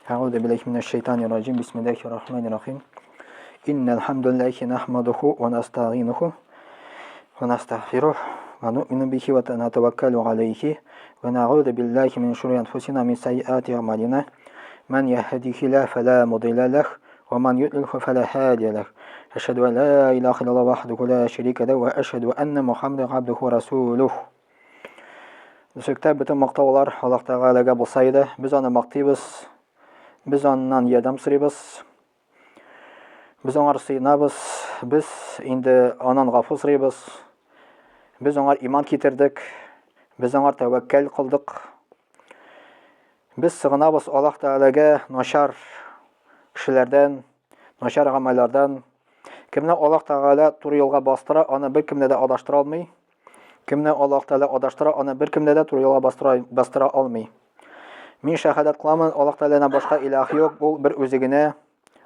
Әгъузу биллаһи минәш шайтанир раҗим. Бисмиллаһир рахманир рахим. Иннал хамдалиллахи нахмадуху ва настагинуху ва настагфирух ва ну'мину бихи ва натаваккалу алейхи ва нa'удhu биллахи мин шурури анфусина мин сайyiати а'малина. Ман яһдихиллаһу фала мудилля лах ва ман юдлилху фала һадия лах. Ашһаду ан ла илаһа иллаллаһу вахдаху ла шарика лах ва ашһаду анна Мухаммадан абдуху ва расулух. Дөреслектә бөтен мактаулар Аллаһ Тәгаләгә булса иде. Без аны мактыйбыз. Без аннан ярдәм сорыйбыз. Без аңар сыенабыз. Без инде аннан гафу сорыйбыз. Без аңар иман китердек. Без аңар тәвәккәл кылдык. Без сыгынабыз Аллаһ Тәгаләгә начар кешеләрдән, начар гамәлләрдән. Кемне Аллаһ Тәгалә туры юлга бастыра, аны беркемне дә адаштыра алмый. Кемне Аллаһ Тәгалә адаштыра, аны беркемне дә туры юлга бастыра, бастыра алмый. Мин шәһадәт кыламын, Аллаһ Тәгаләдән башка илаһ юк, ул бер үзе генә,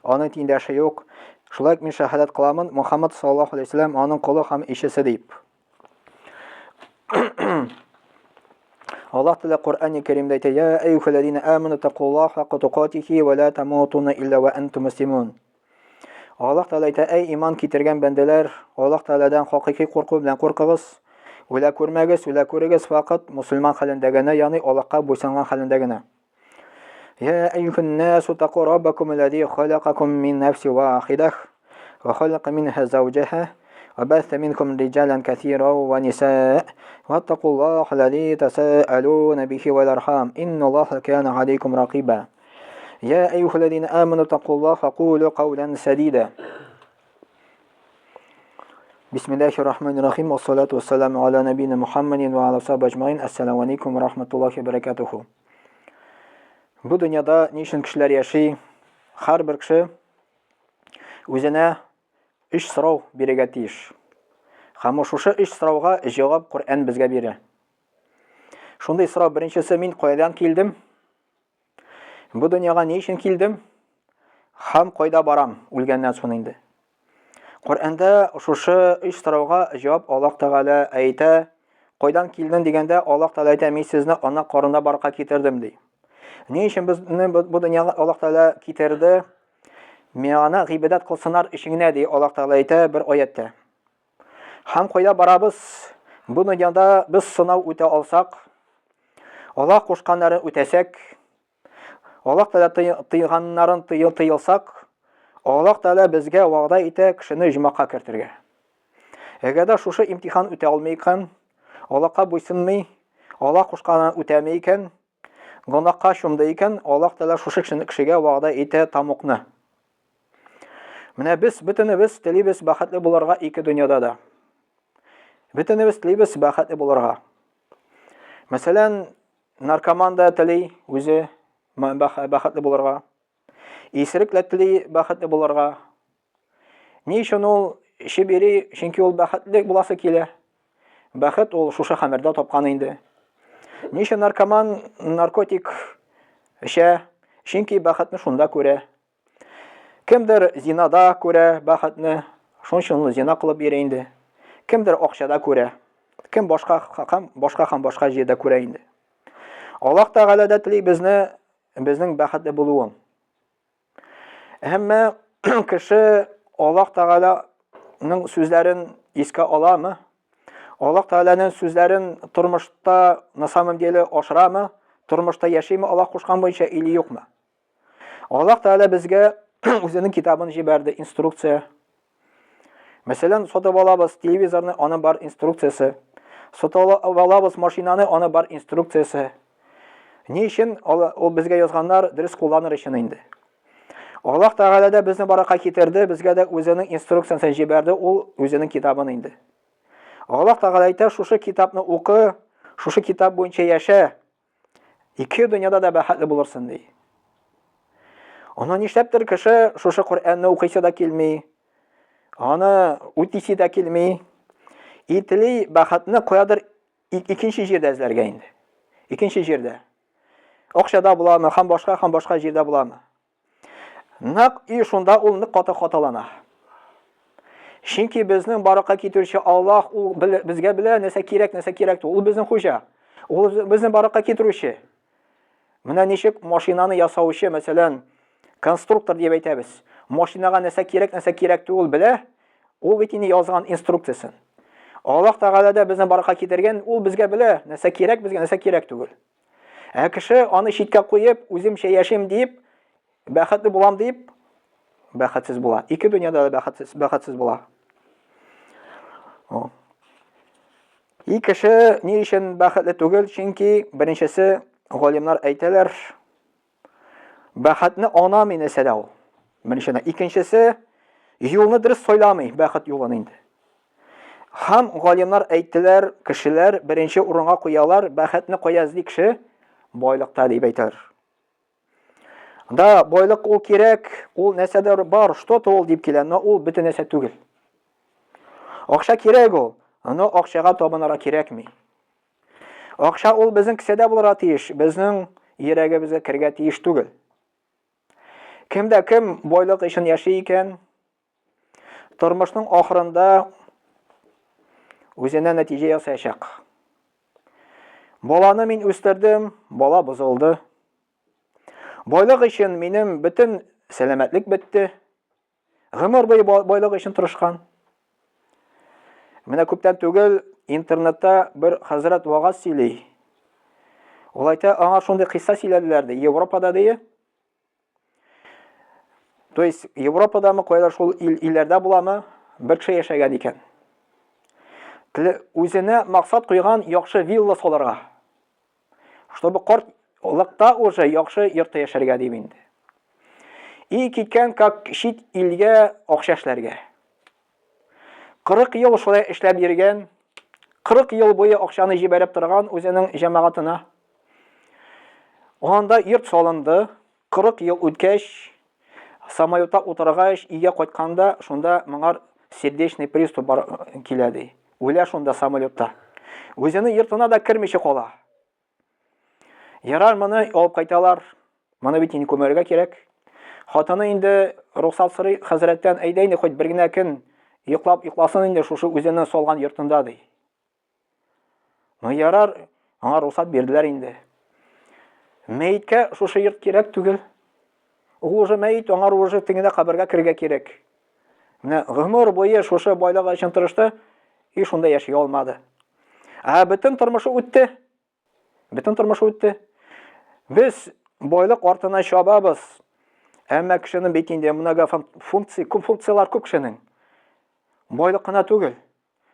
аның тиңдәше юк. Шулай ук мин шәһадәт кыламын, Мухаммад саллаллаһу алейһи вәсәлләм аның колы һәм илчесе дип. Аллаһ Тәгалә Коръәни Кәримдә әйтә: "Я әйюхәлләзина аману тақуллаһа хакка тукатихи ва ла тамутунна илля ва антум муслимун." Аллаһ Тәгалә әйтә, әй иман китергән бәндәләр, Аллаһ Тәгаләдән хакыйкый курку белән куркыгыз. Үлә күрмәгез, үлә күрегез факат мусульман хәлендә генә, ягъни Аллаһка буйсынган хәлендә генә. Я әйюһән насу тақу раббакум аллази халакакум мин нафси вахидах ва халака минха zawjaha ва батта минкум риджалан касира ва ниса ваттакуллаха аллази тасаалуна бихи вал архам инналлаха кана алейкум ракиба. يا أيها الذين آمنوا اتقوا الله فقولوا قولا سديدا بسم الله الرحمن الرحيم والصلاة والسلام على نبينا محمد وعلى صحبه أجمعين السلام عليكم ورحمة الله وبركاته Бу дөньяда ни өчен кешеләр яши? Һәрбер кеше үзенә өч сорау бирергә тиеш. Һәм шушы өч сорауга җавап Коръән безгә бирә. Шундый сорау беренчесе мин кайдан килдем? Бу дөньяга ни өчен килдем? Һәм кайда барам үлгәннән соң инде? Коръәндә шушы өч сорауга җавап Аллаһ Тәгалә әйтә. Кайдан килдең дигәндә Аллаһ Тәгалә әйтә, мин сезне ана карында барка китердем ди. Ни өчен безне бу дөньяга Аллаһ Тәгалә китерде? Миңа гыйбадәт кылсыннар өчен генә ди Аллаһ Тәгалә әйтә бер аяттә. Һәм кайда барабыз? Бу дөньяда без сынау үтә алсак, Аллаһ кушканнарын үтәсәк, Аллаһ Тәгалә тыйганнарын тыелсак, Аллаһ Тәгалә безгә вәгъдә итә кешене җомакка кертергә. Әгәр дә шушы имтихан үтә алмый икән, Аллаһка буйсынмый, Аллаһ кушканын үтәми икән, гөнаһка чумды икән, Аллаһ Тәгалә шушы кешегә вәгъдә итә тамукны. Менә без бөтенебез телибез бәхетле булырга ике дөньяда да. Бөтенебез телибез бәхетле булырга. Мәсәлән, наркоман да тели үзе бәхетле булырга. Исерек лә тели бәхетле булырга. Ни өчен ул эчеп йөри? Чөнки ул бәхетле буласы килә. Бәхет ул шушы хәмердә тапкан инде. Ни өчен наркоман наркотик эчә? Чөнки бәхетне шунда күрә. Кемдер зинада күрә бәхетне, шуның өчен ул зина кылып йөри инде. Кемдер акчада күрә, кем башка һәм башка һәм башка җирдә күрә инде. Аллаһ Тәгалә дә тели безне безнең бәхетле булуын. Әмма кеше Аллаһ Тәгаләнең сүзләрен искә аламы? Аллаһ Тәгаләнең сүзләрен тормышта на самом деле ашырамы? Тормышта яшиме Аллаһ кушкан буенча или юкмы? Аллаһ Тәгалә безгә үзенең китабын җибәрде, инструкция. Мәсәлән, сатып алабыз телевизорны, аның бар инструкциясе. Сатып алабыз машинаны, аның бар инструкциясе. Ни өчен ул безгә язганнар дөрес кулланыр өчен инде. Аллаһ Тәгалә дә безне барака китерде, безгә дә үзенең инструкциясен җибәрде, ул үзенең китабын инде. Аллаһ Тәгалә әйтә, шушы китапны укы, шушы китап буенча яшә. Ике дөньяда да бәхетле булырсың, ди. Аны нишләптер кеше шушы Коръәнне укыйсы да килми, аны үтисе дә килми. И тели бәхетне каядыр икенче җирдә эзләргә инде. Икенче җирдә. Акчада буламы, һәм башка, һәм башка җирдә буламы? Нәкъ и шунда ул нык каты хаталана. Чөнки безнең баракка китерүче Аллаһ ул безгә белә нәрсә кирәк, нәрсә кирәк түгел. Ул безнең хуҗа. Ул безнең баракка китерүче. Менә ничек машинаны ясаучы, мәсәлән, конструктор дип әйтәбез. Машинага нәрсә кирәк, нәрсә кирәк түгел белә, ул бит инде язган инструкциясен. Аллаһ Тәгалә дә безне баракка китергән, ул безгә белә, нәрсә кирәк безгә, нәрсә кирәк түгел. Ә кеше аны читкә куеп, үземчә яшим дип, бәхетле булам дип, бәхетсез була. Ике дөньяда да бәхетсез, бәхетсез була. О. И кеше ни өчен бәхетле түгел? Чөнки беренчесе галимнар әйтәләр, бәхетне анамый нәрсәдә ул. Беренчедән. Икенчесе, юлны дөрес сайламый, бәхет юлын инде. Һәм галимнар әйттеләр, кешеләр беренче урынга куялар, бәхетне кая эзли кеше? Байлыкта дип әйтәләр. Да, байлык ул кирәк, ул нәрсәдер бар, что-то ул дип килә, но ул бөтен нәрсә түгел. Акча кирәк ул, но акчага табынырга кирәкми. Акча ул безнең кесәдә булырга тиеш, безнең йөрәгебезгә керергә тиеш түгел. Кем дә кем байлык өчен яши икән, тормышның ахырында үзенә нәтиҗә ясаячак. Баланы мин үстердем, бала бозылды. Байлык өчен минем бөтен сәламәтлек бетте. Гомер буе байлык өчен тырышкан. Менә күптән түгел интернетта бер хәзрәт вагаз сөйли. Ул әйтә, аңа шундый кыйсса сөйләделәр ди, Европада ди. То есть Европадамы, кайда шул ил, илләрдә буламы, бер кеше яшәгән икән. Үзенә максат куйган яхшы вилла салырга. Чтобы картлыкта уже яхшы йортта яшәргә дип инде. И киткән как чит илгә акча эшләргә. 40 ел шулай эшләп йөргән, 40 ел буе акчаны җибәреп торган үзенең җәмәгатенә. Анда йорт салынды, 40 ел үткәч, самолетта утыргач, өйгә кайтканда, шунда моңар сердечный приступ бар килә ди. Үлә шунда самолетта. Үзенең йортына да кермичә кала. Ярар, моны алып кайталар. Моны бит инде күмәргә кирәк. Хатыны инде рөхсәт сорый хәзрәттән, әйдә инде хоть бер генә көн йоклап йокласын инде шушы үзенең салган йортында ди. Ну ярар, аңа рөхсәт бирделәр инде. Мәеткә шушы йорт кирәк түгел. Ул уже мәет, аңа уже тегендә кабергә керергә кирәк. Менә гомер буе шушы байлык өчен тырышты, и шунда яши алмады. Ә бөтен тормышы үтте. Бөтен тормышы үтте. Без байлык артына чабабыз. Әмма кешенең бит инде многофункция, күп функцияләр күп кешенең. Байлык кына түгел.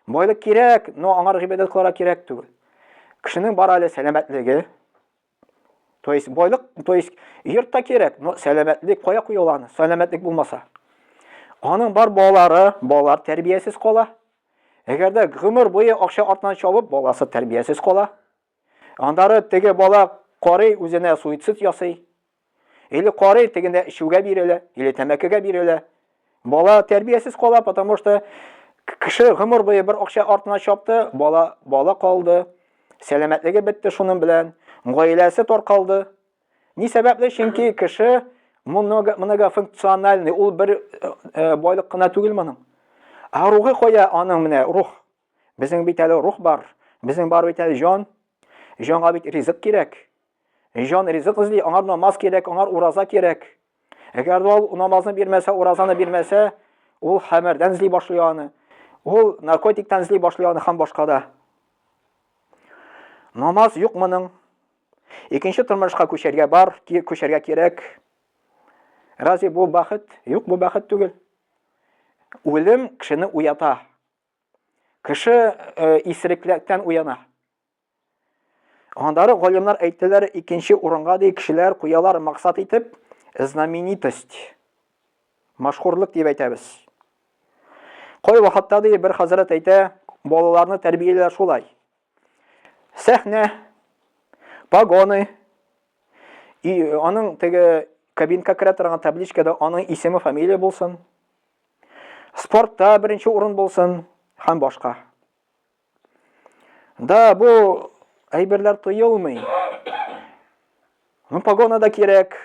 Байлык кирәк, но аңар гыйбадәт кылырга кирәк түгел. Кешенең бар әле сәламәтлеге. То есть байлык, то есть йорт та кирәк, но сәламәтлек кая куела аны? Сәламәтлек булмаса. Аның бар балалары, балалар тәрбиясез кала. Әгәр дә гомер буе акча артыннан чабып, баласы тәрбиясез кала. Аннары теге бала карый үзенә суицид ясый. Или карый тегендә эчүгә бирелә, или тәмәкегә бирелә. Бала тәрбиясез кала, потому что кеше гомер буе бер акча артына чапты, бала бала калды, сәламәтлеге бетте шуның белән, гаиләсе таркалды. Ни сәбәпле? Чөнки кеше много многофункциональный, ул бер э, э, байлык кына түгел моның. Ә рухы кая аның менә рух? Безнең бит әле рух бар, безнең бар бит әле җан. Җанга бит ризык кирәк. Җан ризык эзли, аңар намаз кирәк, аңар ураза кирәк. Әгәр дә ул намазны бирмәсә, уразаны бирмәсә, ул хәмердән эзли башлый аны. Ул наркотиктан эзли башлый аны һәм башка да. Намаз юк моның. Икенче тормышка күчәргә бар, күчәргә кирәк. Разве бу бәхет? Юк, бу бәхет түгел. Үлем кешене уята. Кеше э, исереклектән уяна. Андары галимнар әйттеләр, икенче урынга ди кешеләр куялар максат итеп знаменитость. Машһурлык дип әйтәбез. Кай вакытта ди бер хәзрәт әйтә, балаларны тәрбияләр шулай. Сәхнә, погоны, и аның теге кабинка керә торган табличкада аның исеме, фамилия булсын. Спортта беренче урын булсын һәм башка. Да, бу әйберләр тоелмый. Ну, погона да кирәк.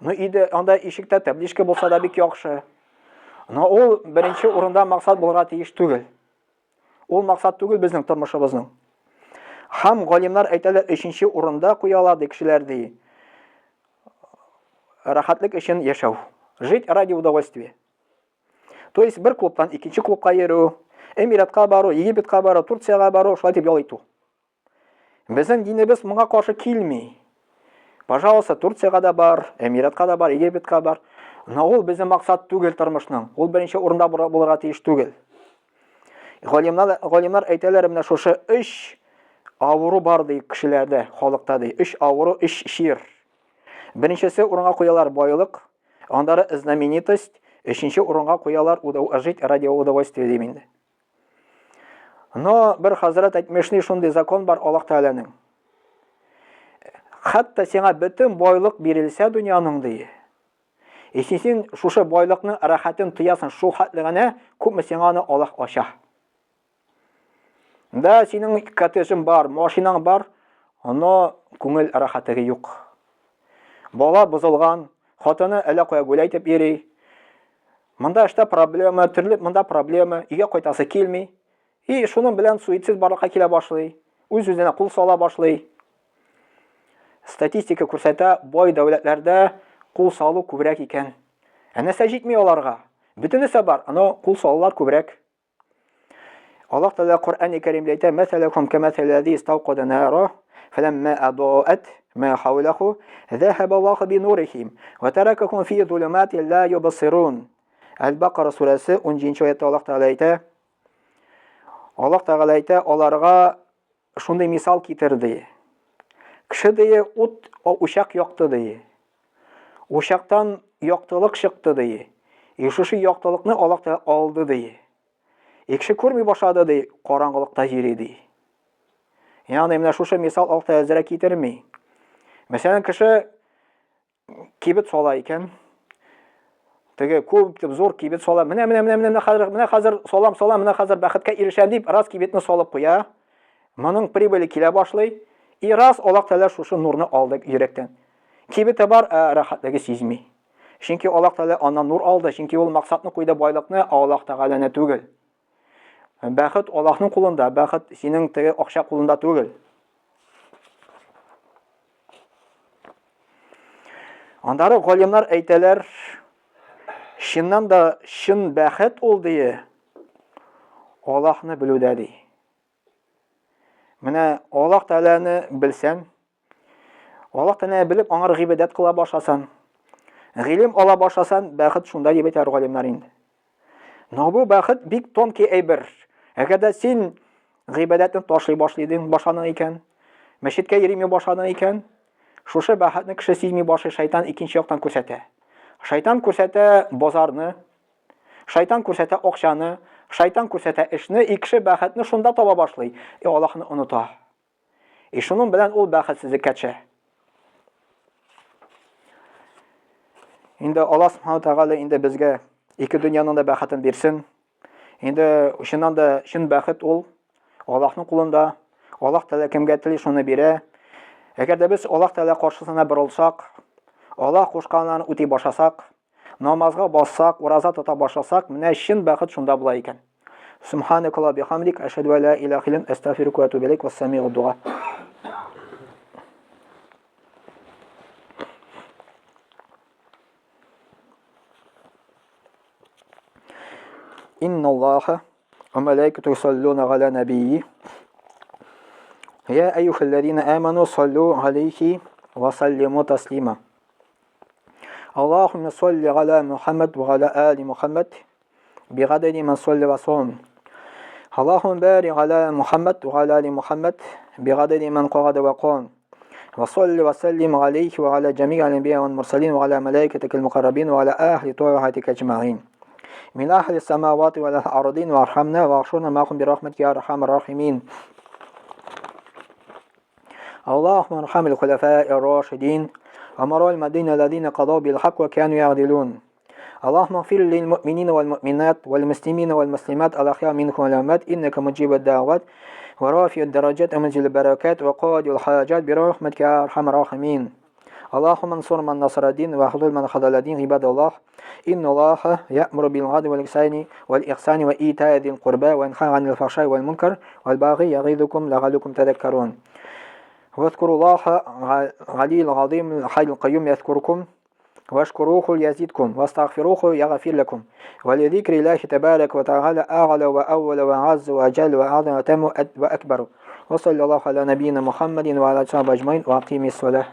Ну, иде, анда ишектә табличка булса да бик яхшы. Но ул беренче урында максат булырга тиеш түгел. Ул максат түгел безнең тормышыбызның. Һәм галимнар әйтәләр, өченче урында куялар ди кешеләр ди. рәхәтлек өчен яшәү. Жить ради удовольствия. То есть бер клубтан икенче клубка йөрү, Эмиратка бару, Египетка бару, Турциягә бару, шулай дип ял итү. Безнең динебез моңа каршы килми. Пожалуйста, Турциягә дә бар, Эмиратка да бар, Египетка бар. Но ул безнең максат түгел тормышның. Ул беренче урында булырга тиеш түгел. Галимнар, галимнар әйтәләр, менә шушы өч авыру бар ди кешеләрдә, халыкта ди. Өч авыру, өч чир. Беренчесе урынга куялар байлык, аннары знаменитость, өченче урынга куялар жить ради удовольствия дим инде. Но бер хәзрәт әйтмешли шундый закон бар Аллаһ Тәгаләнең. Хәтта сиңа бөтен байлык бирелсә дөньяның ди. И син шушы байлыкның рәхәтен тоясың шул хәтле генә, күпме сиңа аны Аллаһ ача. Да, синең коттеджың бар, машинаң бар, но күңел рәхәтлеге юк. Бала бозылган, хатыны әллә кая гулять итеп йөри. Монда эштә проблема, төрле монда проблема, өйгә кайтасы килми. И шуның белән суицид барлыкка килә башлый. Үз-үзенә кул сала башлый. Статистика күрсәтә, бай дәүләтләрдә кул салу күбрәк икән. Ә нәрсә җитми аларга? Бөтенесе бар, но кул салулар күбрәк. Аллаһ Тәгалә Коръән-и Кәримдә әйтә: "Мәсәләкум кәмәсәлләзи истауқада нара, фәләммә адаат ма хауляху, захаба Аллаһу бинурихим ва таракахум фи зулуматин ла юбсирун." Әл-Бакара сүрәсе 17 аятта Аллаһ Тәгалә әйтә: Аллаһ Тәгалә әйтә, аларга шундый мисал китерде. Кеше дие ут учак якты ди. Учактан яктылык чыкты ди. И шушы яктылыкны Аллаһ Тәгалә алды ди. И кеше күрми башлады ди, караңгылыкта йөри ди. Ягъни менә шушы мисал Аллаһ Тәгалә әзрәк китерми. Мәсәлән, кеше кибет сала икән. Теге күп дип зур кибет сала. Менә менә менә менә хәзер менә хәзер салам салам, менә хәзер бәхеткә ирешәм дип, раз кибетне салып куя. Моның прибыле килә башлый. И раз Аллаһ Тәгалә шушы нурны алды йөрәктән. Кибете бар, ә рәхәтлеге сизми. Чөнки Аллаһ Тәгалә аннан нур алды, чөнки ул максатны куйды байлыкны, ә Аллаһ Тәгаләне түгел. Бәхет Аллаһның кулында, бәхет синең теге акча кулында түгел. Андары галимнар әйтәләр, чыннан да чын бәхет ул дие, Аллаһны белүдә ди. Менә Аллаһ Тәгаләне белсәң, Аллаһ Тәгаләне белеп, аңар гыйбадәт кыла башласаң, гыйлем ала башласаң, бәхет шунда дип әйтәләр галимнәр инде. Но бу бәхет бик тонкий әйбер. Әгәр дә син гыйбадәтне ташлый башлыйдың, башладың икән, мәчеткә йөрми башладың икән, шушы бәхетне кеше сизми башлый, шайтан икенче яктан күрсәтә. Шайтан күрсәтә базарны, шайтан күрсәтә акчаны, шайтан күрсәтә эшне, и кеше бәхетне шунда таба башлый, и Аллаһны оныта. И шуның белән ул бәхетсезлеккә төшә. Инде Аллаһ Субхану Тәгалә инде безгә ике дөньяның да бәхетен бирсен. Инде чыннан да чын бәхет ул Аллаһның кулында. Аллаһ Тәгалә кемгә тели шуны бирә. Әгәр дә без Аллаһ Тәгалә каршысына борылсак, Аллаһ кушканнарын үти башласак, намазга бассак, ураза тота башласак, менә чын бәхет шунда була икән. Субханакалла бихамдик, әшһәдү ә ла илаһа илля анта, әстәгъфирука ва атубу иләйк, вассамигу дуа. Инна Аллаха ва малаикату юсаллуна аля набийи. Я әйюхәлләзина аману саллю алейхи ва саллиму таслима. Аллахумма салли аля Мухаммад ва аля али Мухаммад بعدد من صلى وصوم اللهم بارك على محمد وعلى آل محمد بعدد من قعد وقام وصل وسلم عليه وعلى جميع الأنبياء والمرسلين وعلى ملائكتك المقربين وعلى أهل طاعتك أجمعين من أهل السماوات والأرضين وارحمنا واغفرنا معهم برحمتك يا أرحم الراحمين اللهم ارحم الخلفاء الراشدين أمراء المدينة الذين قضوا بالحق وكانوا يعدلون اللهم اغفر للمؤمنين والمؤمنات والمسلمين والمسلمات الأحياء منكم والأموات إنك مجيب الدعوات ورافع الدرجات ومنزل البركات وقاضي الحاجات برحمتك يا أرحم الراحمين اللهم انصر من نصر الدين واخذل من خذل الدين عباد الله إن الله يأمر بالعدل والإحسان والإحسان وإيتاء ذي القربى وينهى عن الفحشاء والمنكر والبغي يعظكم لعلكم تذكرون واذكروا الله العلي العظيم الحي القيوم يذكركم. Вашкуруху язидкум, вастагфируху ягфир лакум. Ва ли зикри Аллахи табарак ва тааля а'ла ва аввала ва азза ва джалла ва азам ва таму ва акбар. Ва саллаллаху аля набийна Мухаммадин ва аля сахби аджмаин ва акимис салах.